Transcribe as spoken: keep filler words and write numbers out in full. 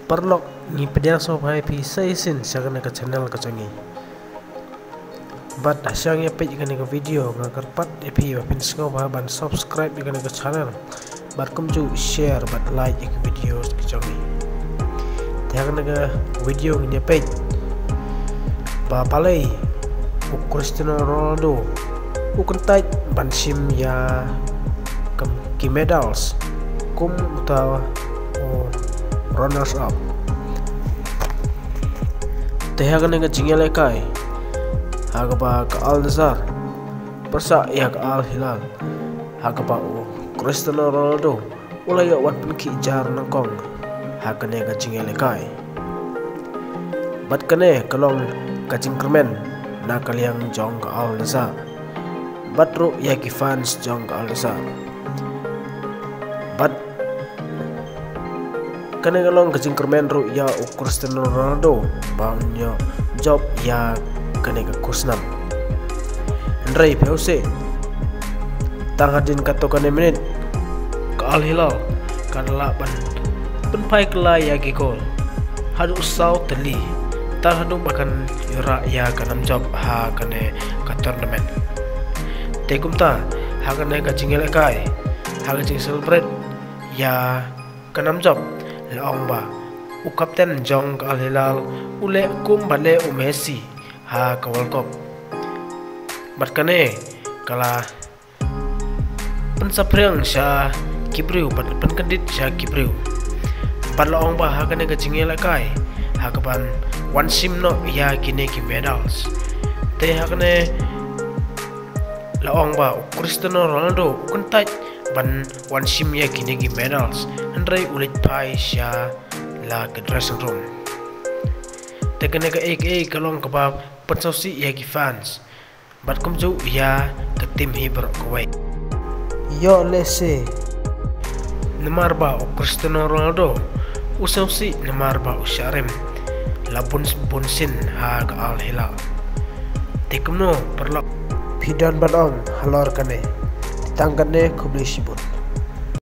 Paralok, ngi pdiang sngewbha ïa phi sa shisien sha kane ka channel ka jong ngi. Bad hashang ïa peit kane ka video, nga kyrpad ïa phi ba phin sngewbha ban subscribe ïa kane ka channel. Bad kumjuh share bad like ïa ka video ka jong ngi. Te ha kane ka video ngin ïa peit ba balei u Cristiano Ronaldo u kyntait ban shim ïa ka, ki medals kum uta u runners up. Te ha kane ka jingïalehkai ha kaba ka Al Nassr pyrshah ïa ka Al Hilal, ha kaba u Cristiano Ronaldo u la ïoh wan pynkhih jar nyngkong ha kane ka jingïalehkai. Bad kane ka long ka jingkyrmen na ka liang jong ka Al Nassr bad ruh ïa ki fans jong ka Al Nassr. Bad kane ka long ka jingkyrmen ruh ïa u Cristiano Ronaldo ba un ïoh jop ïa kane ka khusnam. Hynrei phi ïohi, tang hadien katto katne minit ka Al Hilal kan lah ban pynphai kylla ïa ki gol haduh saw tylli, tang haduh ba kan ïoh rah ïa ka nam jop ha kane ka tournament. Te kumta ha kane ka jingïalehkai, ha ka jingcelebrate ïa ka nam jop, la ong ba u kapten jong ka Al Hilal u leh kumba leh u Messi ha ka World Cup. Bad kane ka la pynsaphriang sha ki briew bad pynkyndit sha ki briew. Bad la ong ba ha kane ka jingïalehkai ha kaban wan shim noh ïa kine ki medals, te ha kane la ong ba u Cristiano Ronaldo u kyntait ban wan shim ïa kine ki medals, hynrei u leit phai sha la ka dressing room. Te kane kaei kaei ka long kaba pynsngewsih ïa ki fans bad kumjuh ïa ka team hi baroh kawei. Ïoh lehse namar ba u Cristiano Ronaldo u sngewsih namar ba u shah rim la bun bun sien ha ka Al Hilal. Te kumno paralok, phi don ban ong halor kane? Tang kane, khublei shibun.